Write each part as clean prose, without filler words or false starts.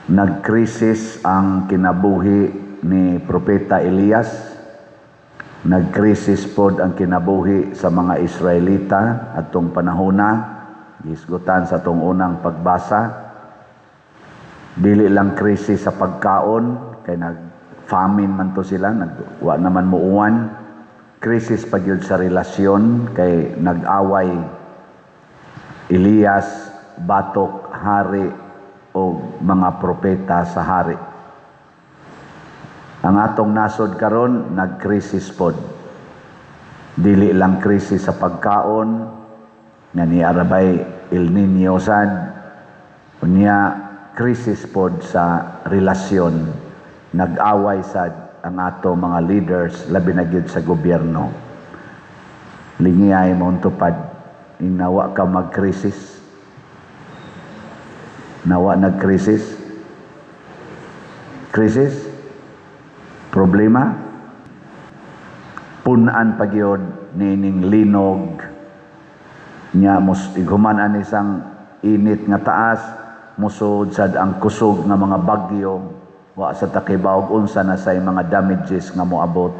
Nagkrisis ang kinabuhi ni Propeta Elias. Nagkrisis pod ang kinabuhi sa mga Israelita atong panahona, gihisgutan sa atong unang pagbasa. Dili lang krisis sa pagkaon kay nag-famine man to sila, nag wa naman muuwan. Krisis pa gyud sa relasyon kay nag-away Elias batok hari o mga propeta sa hari. Ang atong nasod karon nagkrisis pod. Dili lang krisis sa pagkaon nga ni arabay El Nino sad, unya krisis pod sa relasyon. Nag-away sad ang ato mga leaders, labi na gyud sa gobyerno. Lingiyay mo tupad, inawa ka magkrisis. Nawa nagkrisis? Krisis? Problema? Punan pa gyud niining linog nya mus ighuman ani isang init nga taas, musod sad ang kusog nga mga bagyo. Wa sa ta kibaw og unsa na say mga damages nga moabot.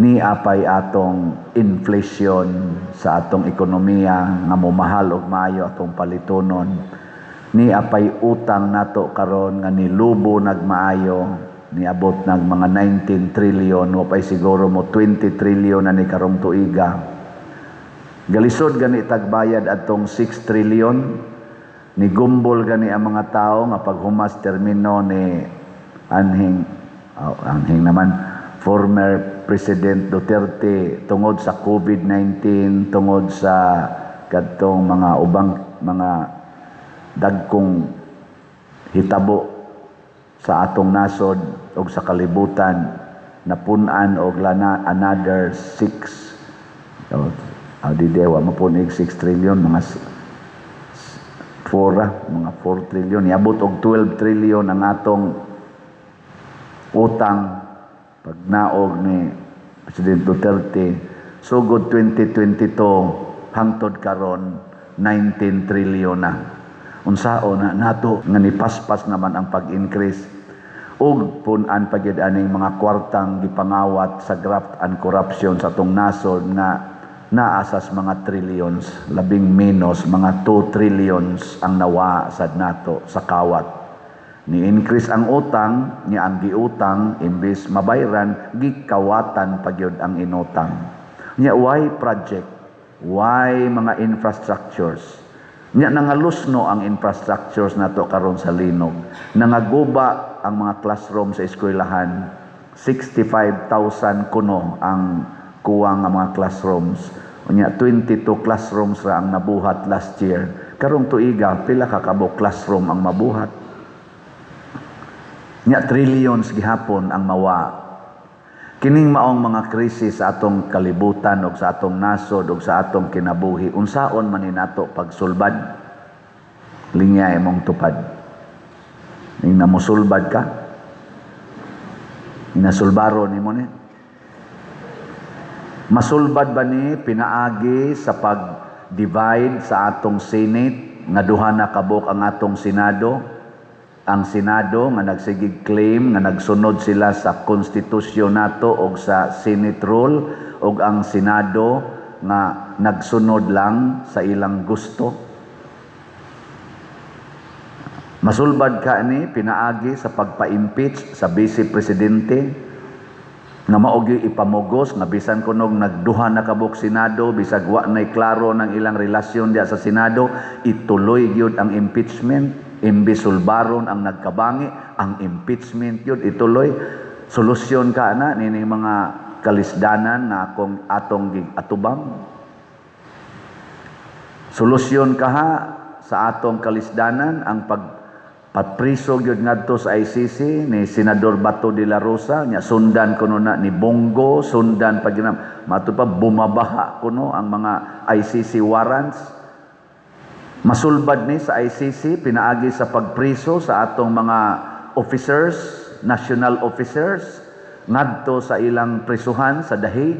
Ni apay atong inflation sa atong ekonomiya nga momahal og maayo atong palitonon. Ni apay utang nato karon nga nilubo nagmaayo, niabot nag mga 19 trillion, wa pay siguro mo 20 trillion na ni karong tuiga. Galisod gani tagbayad atong 6 trillion. Ni gumbol gani ang mga tao nga paghumas termino ni anhing, oh, anhing naman, former President Duterte, tungod sa COVID-19, tungod sa kadtong mga ubang mga dagkong hitabo sa atong nasod og sa kalibutan, napun-an og lana another 6, oh, di dewa mapunig 6 trillion, mga 4, mga 4 trillion. Niabot og 12 trillion ang atong utang pagnaog ni President Duterte. Sugod 2022 hangtod karon, 19 trillion na. Unsaon na nato nga nipaspas naman ang pag-increase ug pun-an pa gyud aning mga kwartang gipangawat sa graft and corruption sa atong nasod nga naa sas mga trillions, labing menos mga 2 trillions ang nawa sad nato sa kawat. Ni increase ang utang niya, ang giutang imbis mabayran, gikawatan pa gyud ang inutang niya. Why project? Why mga infrastructures nya? Nangalusno ang infrastructures nato karon sa linog. Nangaguba ang mga classroom sa eskwelahan. 65,000 kuno ang kuwang nga mga classrooms. Unya 22 classrooms ra ang nabuhat last year. Karong tuiga, pila ka kabuk classroom ang mabuhat? Nya trillions gihapon ang mawa. Kining maong mga krisis sa atong kalibutan ug sa atong nasod ug sa atong kinabuhi, unsaon man ni nato pagsulbad? Lingya imong tupad. Ning namusulbad ka? Inasulbaro nimo ni? Masulbad ba ni pinaagi sa pag-divide sa atong Senate nga duha na kabuk ang atong Senado? Ang Senado nga nagsigig claim nga nagsunod sila sa konstitusyon nato og sa Senate rule, og ang Senado nga nagsunod lang sa ilang gusto. Masulbad ka ni pinaagi sa pagpa-impeach sa vice presidente nga mao gyud ipamugos nga bisan kunog nagduha na kabuk Senado, bisag wa nay klaro ng ilang relasyon diya sa Senado, ituloy gyud ang impeachment? Imbis sulbaron ang nagkabangi, ang impeachment gyud ituloy. Solusyon ka na nining mga kalisdanan na akong atong atubang? Solusyon kaha sa atong kalisdanan ang pag papriso gyud ngadto sa ICC ni Senador Bato de la Rosa nya sundan kuno na ni Bong Go, sundan pa gyud na matud pa bumabaha kuno ang mga ICC warrants? Masulbad ni sa ICC pinaagi sa pagpriso sa atong mga officers, national officers, ngadto sa ilang prisuhan sa Dahig?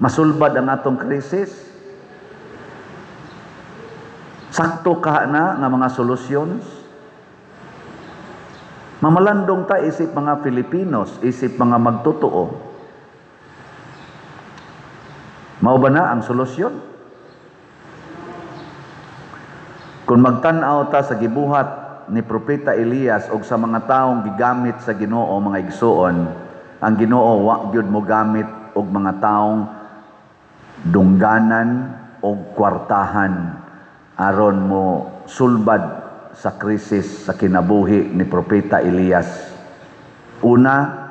Masulbad ang atong krisis? Sakto ka na nga mga solusyon? Mamalandong ta isip mga Filipinos, isip mga magtotoo. Mao ba na ang solusyon? Kung magtan-aw ta sa gibuhat ni Propeta Elias og sa mga taong gigamit sa Ginoo, mga igsuon, ang Ginoo wa gyud mo gamit og mga taong dungganan og kwartahan aron mo sulbad sa krisis sa kinabuhi ni Propeta Elias. Una,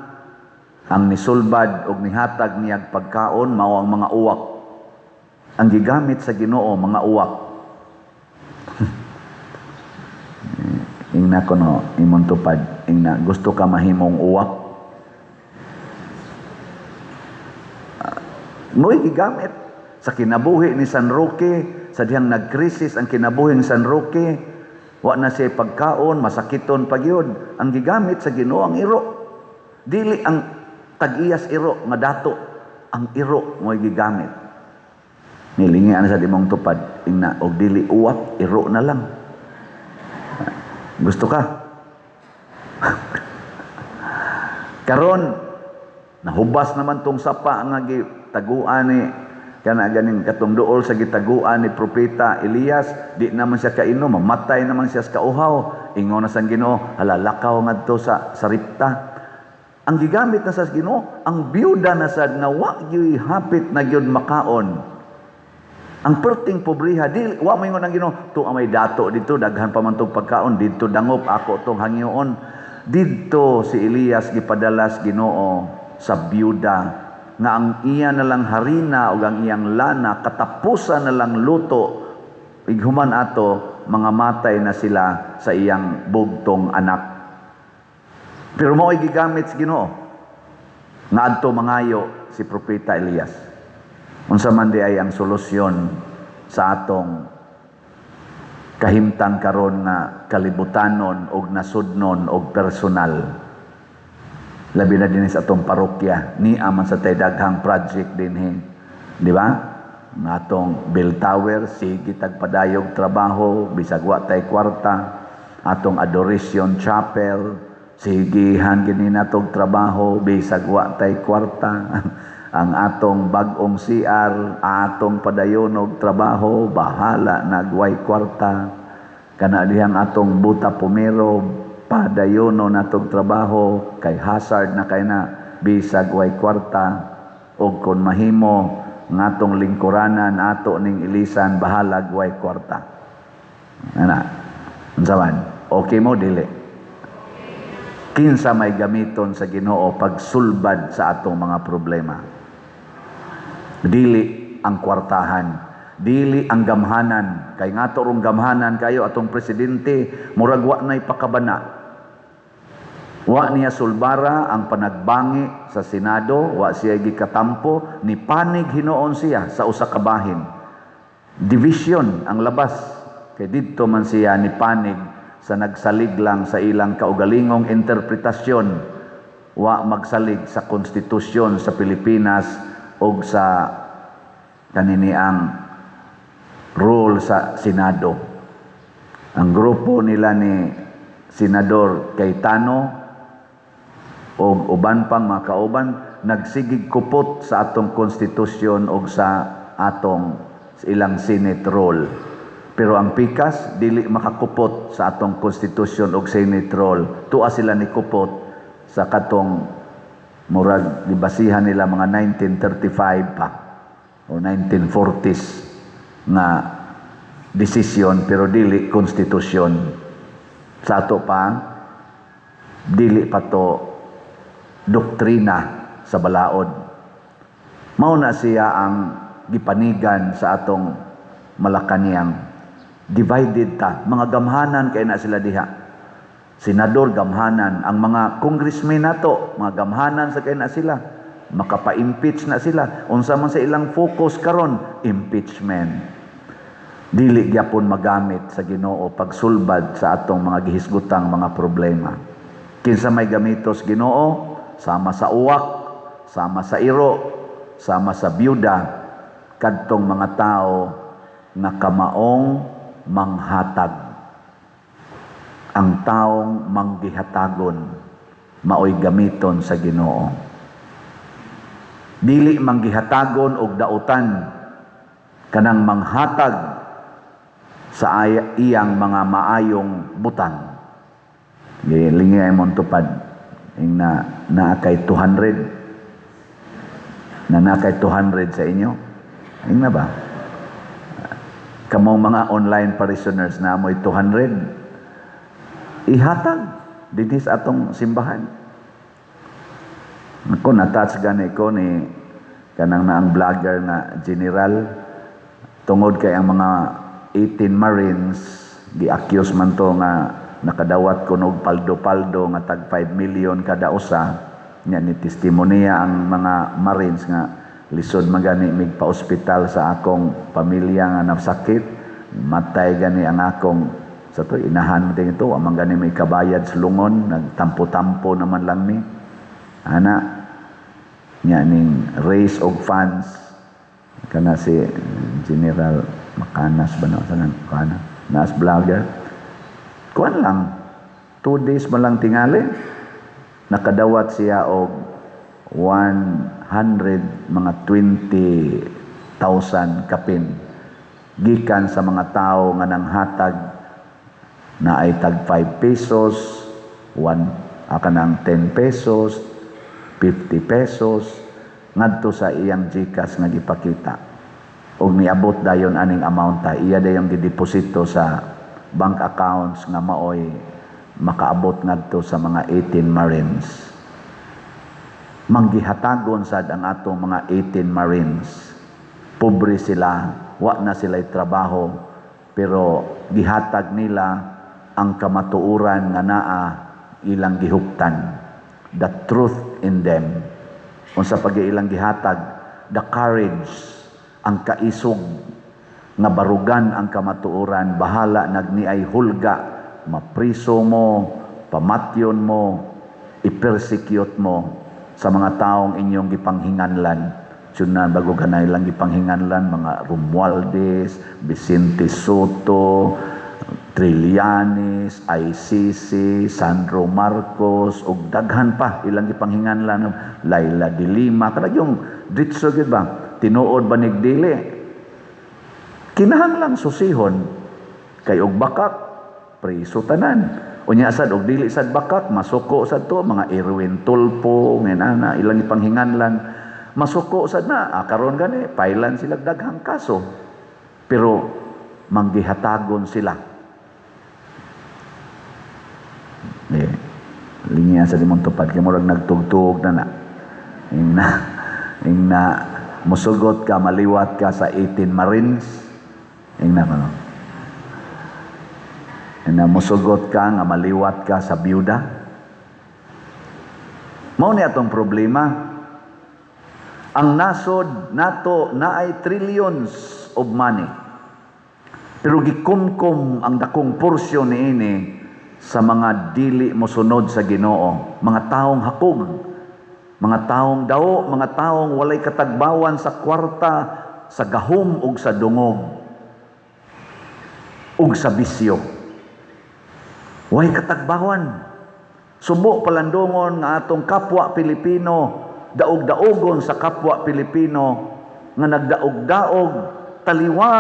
ang nisulbad og nihatag niyag pagkaon mao ang mga uwak. Ang gigamit sa Ginoo, mga uwak. Ingna kuno imong tupad, ingna gusto ka mahimong uwak. Mo'y gigamit sa kinabuhi ni San Roque, sa dihang nagkrisis ang kinabuhi ni San Roque, wa na siya pagkaon, masakiton pa gyud. Ang gigamit sa Ginoo ang iro. Dili ang tag-iyas iro nga dato, ang iro mo'y gigamit. Nilingi ana sa imong tupad, ingna og dili uwak, iro na lang. Gusto ka? Karon nahubas naman tong sapa nga gitaguan ni kana ganing katong duol sa gitaguan ni Propeta Elias, di naman siya kainom, mamatay naman siya sa kauhaw. Ingon na sang Ginoo, hala, lakaw ngadto sa Sarepta. Ang gigamit na sa Ginoo, ang byuda na sad nga wa gyud hapit na gyud makaon. Ang perting pobriha, di wa moingon ang Ginoo, tuwa may dato dito, daghan pa man tong pagkaon didto, dangop ako tong hangyoon. Didto si Elias gipadalas Ginoo sa byuda nga ang iya na lang harina o ang iyang lana katapusan na lang luto, ighuman ato mga matay na sila sa iyang bugtong anak. Pero mao'y gigamit sa Ginoo nga adto mangayo si Propeta Elias. Unsa man di ay ang solusyon sa atong kahimtang karon nga kalibutanon og nasudnon og personal? Labi na dinhi sa atong parokya, ni aman sa tay daghang project dinhi, di ba? Nga atong bell tower, sige tagpadayog trabaho bisag wa tay kwarta. Atong Adoration Chapel, sigihan gini natog trabaho bisag wa tay kwarta. Ang atong bag-ong CR, atong padayonog trabaho, bahala nagway kwarta. Kana dihang atong buta pumero, padayono natog trabaho kay hazard na kay na bisag way kwarta. Og kon mahimo ngatong lingkuranan ato ning ilisan, bahalag way kwarta. Ana, unsa man? Okay mo dili? Kinsa may gamiton sa Ginoo pagsulbad sa atong mga problema? Dili ang kwartahan, dili ang gamhanan. Kay ngato rong gamhanan kayo atong presidente, murag wa nay pakabana. Wa niya sulbara ang panagbangi sa Senado, wa siya gikatampo, ni panig hinuon siya sa usa ka bahin. Division ang labas, kay didto man siya ni panig sa nagsalig lang sa ilang kaugalingong interpretasyon, wa magsalig sa konstitusyon sa Pilipinas og sa kaniniang rule sa Senado. Ang grupo nila ni Senador Cayetano og uban pang mga kauban nagsigig kupot sa atong konstitusyon og sa atong ilang Senate rule. Pero ang pikas dili makakupot sa atong konstitusyon og Senate rule. Tuwa sila ni kupot sa katong murag gibasihan nila mga 1935 pa o 1940s nga desisyon, pero dili konstitusyon. Sa ato pa dili pa to doktrina sa balaod. Mao na siya ang gipanigan sa atong Malacañang. Divided ta, mga gamhanan kay na sila diha. Senador gamhanan, ang mga congressmen nato, mga gamhanan sa kay na sila. Makapa-impeach na sila. Unsa man sa ilang focus karon? Impeachment. Dili gyapon magamit sa Ginoo pagsulbad sa atong mga gihisgutang mga problema. Kinsa may gamitos Ginoo? Sama sa uwak, sama sa iro, sama sa byuda, kadtong mga tao nga kamaong manghatag. Ang taong manggihatagon maoy gamiton sa Ginoo. Dili manggihatagon og dautan, kanang manghatag sa iyang mga maayong butang. Lingi ay mong tupad. Ing na naa kay 200. Na naa kay 200 sa inyo. Ing na ba? Kamong mga online parishioners na mo'y 200. Ihatag dinhi sa atong simbahan. Ako, na-touch gani ko ni kanang naang vlogger na general tungod kay ang mga 18 Marines gi-accuse man to nga nakadawat kuno og paldo-paldo nga tag 5 million kada usa. Nya ni testimonya ang mga Marines nga lisod man gani mig pa-ospital sa akong pamilya nga nasakit, matay gani ang akong sa to inahan mo ito, wa man gani may kabayad sa lungon, nagtampo-tampo naman lang mi ana. Nya ning raise og funds kana si General Makanas ba na sa kana nas vlogger, kuan lang, 2 days man lang tingali, nakadawat siya og 100 mga 20,000 kapin gikan sa mga tao nga nanghatag na ay tag 5 pesos, 1 kanang 10 pesos, 50 pesos ngadto sa iyang GCash nga gipakita og niabot dayon aning amount ta iya dayong gideposito sa bank accounts nga maoy makaabot ngadto sa mga 18 Marines. Manggihatagon sad ang atong mga 18 Marines. Pobre sila, wa na sila'y trabaho, pero gihatag nila ang kamatuoran nga naa ilang gihuptan. The truth in them. Unsa pag ilang gihatag, the courage, ang kaisog nga barugan ang kamatuoran, bahala nagniay hulga, mapriso mo, pamatyon mo, i-persecute mo sa mga taong inyong gipanghinganlan. Tiyunan bago ganay lang gipanghinganlan, mga Romualdez, Vicente Sotto, Trillanes, ICC, Sandro Marcos, ug daghan pa ilang gipanghinganlan, Leila de Lima, kanang yung ditso gyud ba? Tinuod ba nig dili? Kinahanglang susihon kay og bakak, priso tanan. Unya sad og dili sad bakak, masuko sad to mga Erwin Tulfo, ana ilang ipanghinganlan. Masuko sad na, karon gani pailan sila daghang kaso. Pero manggihatagon sila. Eh, linya sa dimong tupad kay murag nagtugtug na na. Ing na musugot ka, maliwat ka sa 18 Marines. Ing na ano. Ing na musugot ka nga maliwat ka sa byuda. Mao ni atong problema. Ang nasod nato naay trillions of money. Pero gikumkum ang dakong porsyon niini sa mga dili mosunod sa Ginoo, mga taong hakog, mga taong dao, mga taong walay katagbawan sa kwarta, sa gahom ug sa dungog ug sa bisyo. Way katagbawan. Subo palandungon nga atong kapwa Pilipino, daog-daogon sa kapwa Pilipino nga nagdaog-daog taliwa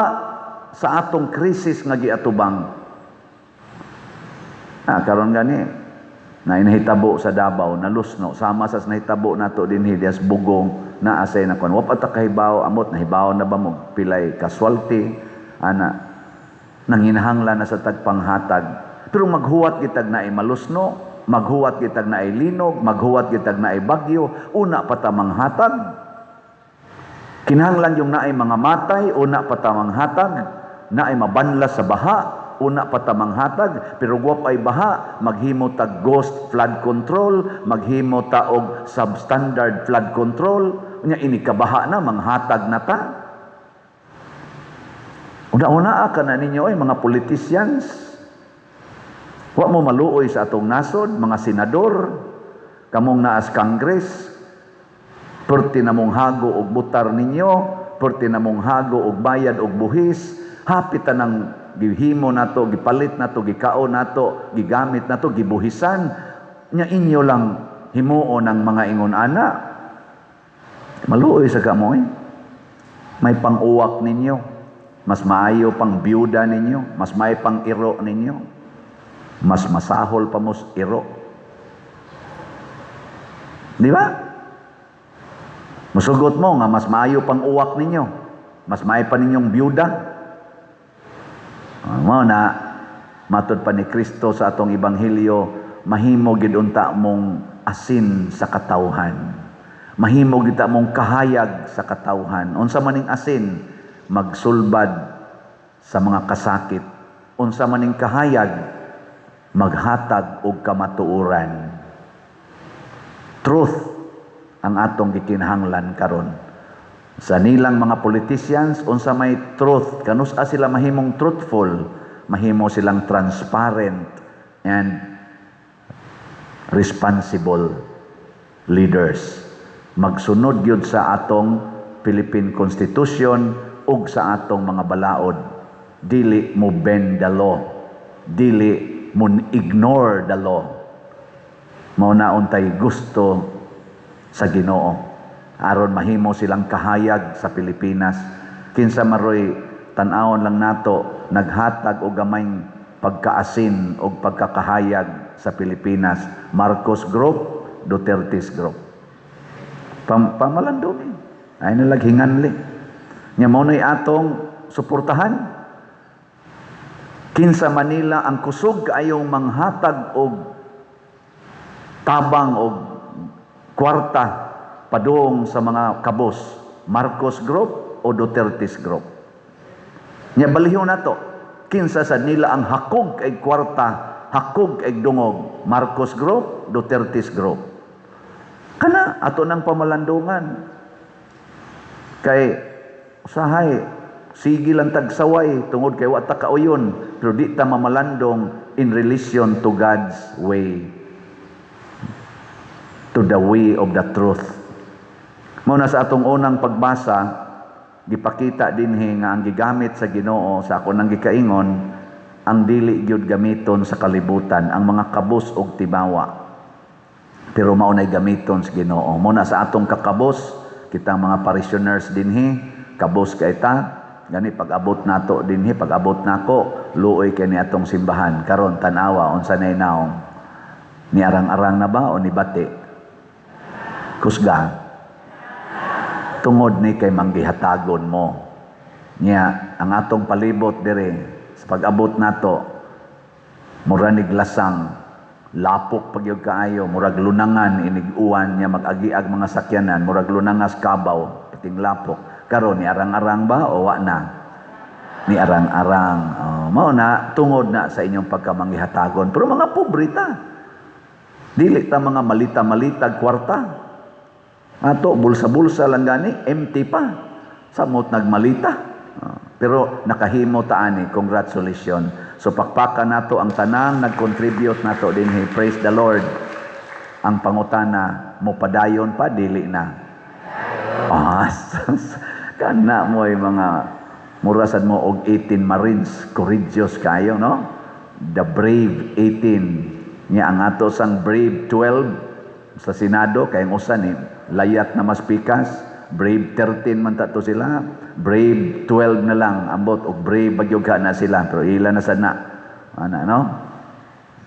sa atong krisis nga giatubang. Ah, karon gani na inahitabo sa Davao na lusno sama sa nahitabo nato dinhi dias Bugong na asay na kon wa pa ta kahibaw, amot nahibaw na ba mo pilay casualty ana, nanginahanglan na sa tagpanghatag. Pero maghuwat gitag naay malusno, maghuwat gitag naay linog, maghuwat gitag naay bagyo, una pa ta manghatag. Kinahanglan yung naay mga matay, una pa ta manghatag. Naay mabanlas sa baha, una pa ta manghatag. Pero guwap ay baha, maghimo tag ghost flood control, maghimo ta og substandard flood control. Unya ini kabaha na, manghatag na ta. Una-una ka na ninyo ay mga politicians. Wa mo maluoy sa atong nasod, mga senador, kamong naas Congress, perti na mong hago og butar ninyo, perti na mong hago og bayad og buhis, hapit ng Gihimo nato, gipalit nato, gikaon nato, gigamit nato, gibuhisan nya. Inyo lang himuon ang mga ingon ana. Maluoy sa kamo eh. May pang-uwak ninyo, mas maayo pang byuda ninyo, mas maayo pang iro ninyo, mas masahol pa mos iro. Di ba? Musugot mo nga mas maayo pang uwak ninyo, mas maayo pa ninyong byuda. Mao na matod pa ni Kristo sa atong ebanghelyo, mahimo gid unta mong asin sa katawhan. Mahimo gid ta mong kahayag sa katawhan. Unsa maning asin? Magsulbad sa mga kasakit. Unsa maning kahayag? Maghatag og kamatuoran. Truth ang atong gikinahanglan karon. Sa nilang mga politicians, unsa may truth? Kanus-a sila mahimong truthful? Mahimo silang transparent and responsible leaders. Magsunod gyud sa atong Philippine Constitution ug sa atong mga balaod. Dili mo bend the law. Dili mo ignore the law. Mao na untay gusto sa Ginoo aron mahimo silang kahayag sa Pilipinas. Kinsa maroy, tan-awon lang nato, naghatag og gamayng pagkaasin og pagkakahayag sa Pilipinas? Marcos Group, Duterte's Group. Pamalandong ay nalag hinganli nya. Mao na'y atong suportahan. Kinsa Manila ang kusog kaayong manghatag og tabang og kwarta padung sa mga kabos? Marcos Group o Duterte's Group? Nya balihon nato, kinsa sa nila ang hakog kay kwarta, hakog kay dungog? Marcos Group, Duterte's Group? Kana ato nang pamalandungan. Kay usahay sige lang tagsaway tungod kay wa ta kauyon, pero di ta mamalandong in relation to God's way, to the way of the truth. Mao na sa atong unang pagbasa, gipakita dinhi nga ang gigamit sa Ginoo, sa ako nang gikaingon, ang dili gyud gamiton sa kalibutan, ang mga kabos og tibawa. Pero mao nay gamiton sa Ginoo. Mao na sa atong kakabos, kitang mga parishioners dinhi, kabos kay ta. Gani pag-abot nato dinhi, pag-abot nako, luoy kay ni atong simbahan. Karon tan-awa unsa nay naong. Ni arang-arang na ba o ni bati? Kusga. Tungod ni kay manggihatagon mo. Nya ang atong palibot dire sa pag-abot nato, mura nig lasang, lapok pagyud kaayo, murag lunangan inig uwan nya mag-agiag mga sakyanan, murag lunangas kabaw, pating lapok. Karon ni arang-arang ba o wa na? Ni arang-arang. Oh, mao na tungod na sa inyong pagkamanggihatagon. Pero mga pobre ta. Dili ta mga malita-malitag kwarta. Ato bulsa-bulsa lang gani, empty pa. Samot nagmalita. Pero nakahimo ta ani, congratulations. So pakpakan nato ang tanang nag-contribute nato dinhi. Praise the Lord. Ang pangutana, mo padayon pa, dili na? Ah, kana mo ay mga murasad mo og 18 Marines, courageous kayo, no? The brave 18. Nya ang ato sang brave 12 sa Senado, kay ang usa ni layat na mas pikas, brave 13 man ta to sila, brave 12 na lang ambot og brave bagyog na sila, pero ila na sad na. Ana, no?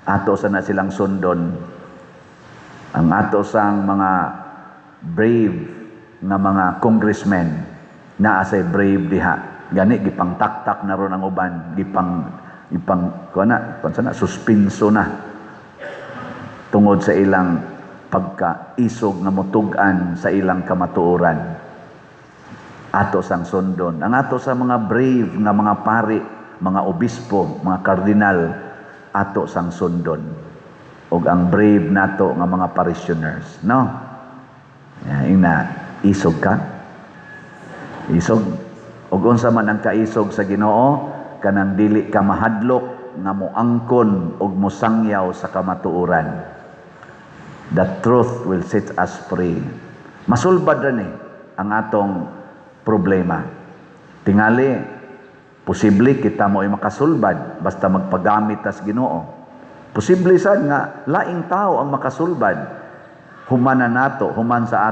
Ato sa na silang sundon. Ang ato sang mga brave nga mga congressmen, naa say brave diha. Gani gipangtaktak na ron ang uban, gipang ipang kuan na, kuan na suspenso na tungod sa ilang pagkaisog nga mutug-an sa ilang kamatuoran. Ato sang sundon. Ang ato sa mga brave nga mga pari, mga obispo, mga kardinal, ato sang sundon. Og ang brave nato nga mga parishioners, no? Ya, ina, isog ka? Isog. Og unsa man ang kaisog sa Ginoo, kanang dili ka mahadlok nga moangkon og mosangyaw sa kamatuoran. The truth will set us free. Masulbad ra ni ang atong problema. Tingali, Posible kita mo ay makasulbad basta magpagamit tas Ginoo. Posible sad nga laing tao ang makasulbad human na nato, human sa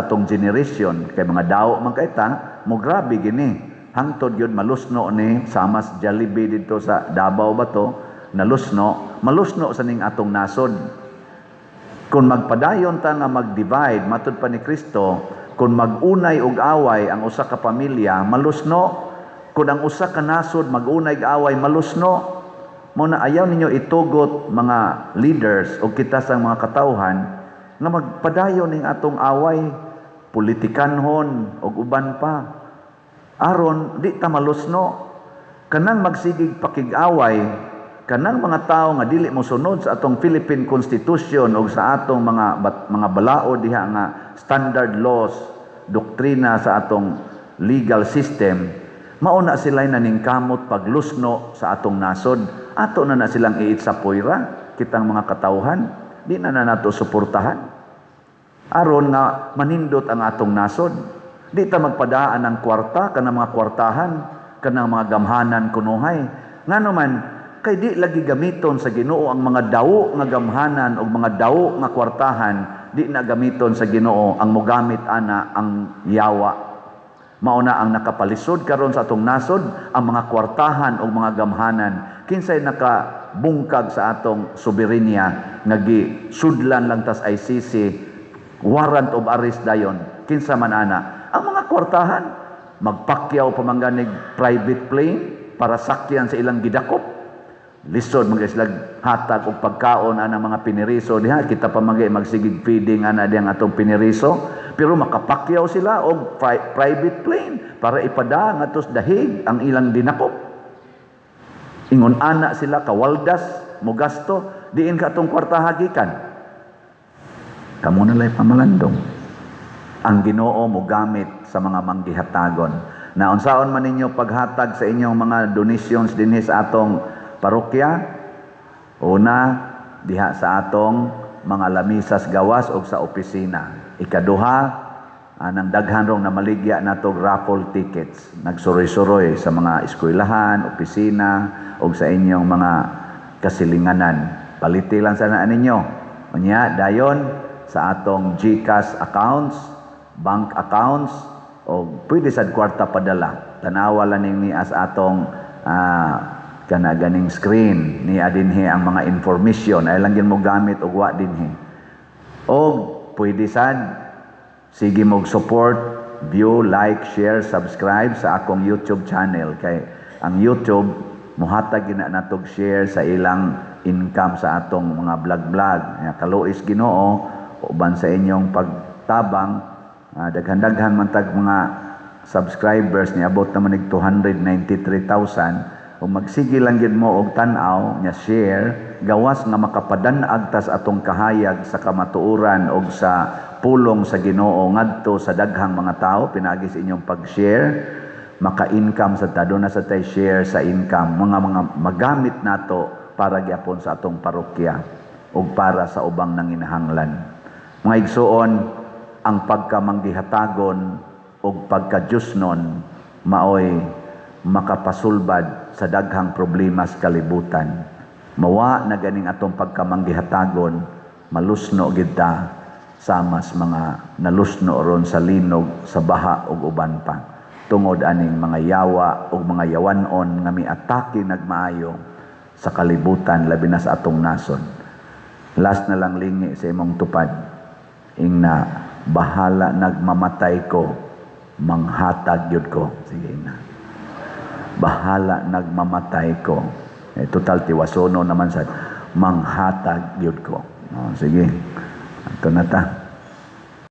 atong generation, kay mga daw man kay ta mo. Grabe gini, hangtod yun malusno ni samas Jollibee dito sa Davao ba to nalusno, malusno sa ning atong nasod. Kung magpadayon ta nga mag-divide, matud pa ni Kristo, kung mag-unay og away ang usa ka pamilya, malusno. Kung ang usa ka nasod mag-unay og away, malusno. Mo na ayaw ninyo itugot, mga leaders o kita sa mga katawhan, nga magpadayon ning atong away politikanhon og uban pa, aron di ta malusno. Kanang magsigig pakig-away, kanang mga tao nga dili mo sunod sa atong Philippine Constitution o sa atong mga balaod diha nga standard laws, doktrina sa atong legal system, mao na sila naningkamot paglusno sa atong nasod. Ato na na silang iitsapoyra, kitang mga katawhan, di na na nato suportahan aron nga manindot ang atong nasod. Di ta magpadaan ng kwarta kanang mga kwartahan, kanang mga gamhanan kunuhay. Ngano man, kay di lagi gamiton sa Ginoo ang mga dawo nga gamhanan o mga dawo nga kwartahan, di na gamiton sa Ginoo. Ang mogamit ana ang yawa. Mao na ang nakapalisod karon sa atong nasod ang mga kwartahan o mga gamhanan. Kinsay nakabungkag sa atong soberenya nga gisudlan lang tas ICC warrant of arrest dayon? Kinsa man ana? Ang mga kwartahan. Magpakyaw pa man ganig private plane para sakyan sa ilang gidakop. Lisod man sila hatag og pagkaon ana mga piniriso diha. Kita pa man magsigig feeding ana diyang atong piniriso, pero makapakyaw sila og private plane para ipada ngadto sa Dahig ang ilang dinakop. Ingon ana sila kawaldas mo gasto. Diin ka atong kwarta hagikan? Kamo na lay pamalandong. Ang Ginoo mo gamit sa mga manggihatagon. Na unsaon man ninyo paghatag sa inyong mga donations dinhi sa atong parokya, una, diha sa atong mga lamisas gawas o sa opisina. Ikaduha, anang daghan rong namaligya nato raffle tickets. Nagsuroy-suroy sa mga eskwelahan, opisina, o sa inyong mga kasilinganan. Paliti lang sana ninyo. Unya, dayon sa atong GCash accounts, bank accounts, o pwede sad kwarta padala. Tanawa lang ning ni as atong kana ganing screen ni adinhi ang mga information ay lang gin mo gamit og wa dinhi. Og pwede sad sige mo support, view, like, share, subscribe sa akong YouTube channel, kay ang YouTube muhatag gina natog share sa ilang income sa atong mga vlog-vlog. Ya, kaluoy Ginoo uban sa inyong pagtabang, daghan-daghan man tag mga subscribers, niabot naman nig 293,000. Ug magsige lang gid mo og tan-aw nya share, gawas nga makapadan-ag tas atong kahayag sa kamatuoran og sa pulong sa Ginoo ngadto sa daghang mga tao pinaagi sa inyong pag-share. Maka-income sa ta, na sa tay share sa income, mga magamit nato para gyapon sa atong parokya ug para sa ubang nanginahanglan. Mga igsuon, ang pagkamanggihatagon ug pagka-Diyosnon maoy makapasulbad sa daghang problema sa kalibutan. Mawa na ganing atong pagkamanggihatagon, malusno gid ta samas mga nalusno ron sa linog, sa baha ug uban pa. Tungod aning mga yawa ug mga yawanon nga miatake nagmaayo sa kalibutan, labi na sa atong nasod. Last na lang, lingi sa imong tupad. Ingna, "Bahala nagmamatay ko, manghatag yun ko." Sige na. "Bahala nagmamatay ko." Eh, total, tiwasono naman sa manghatag yun ko. Oh, sige. Ito na ta.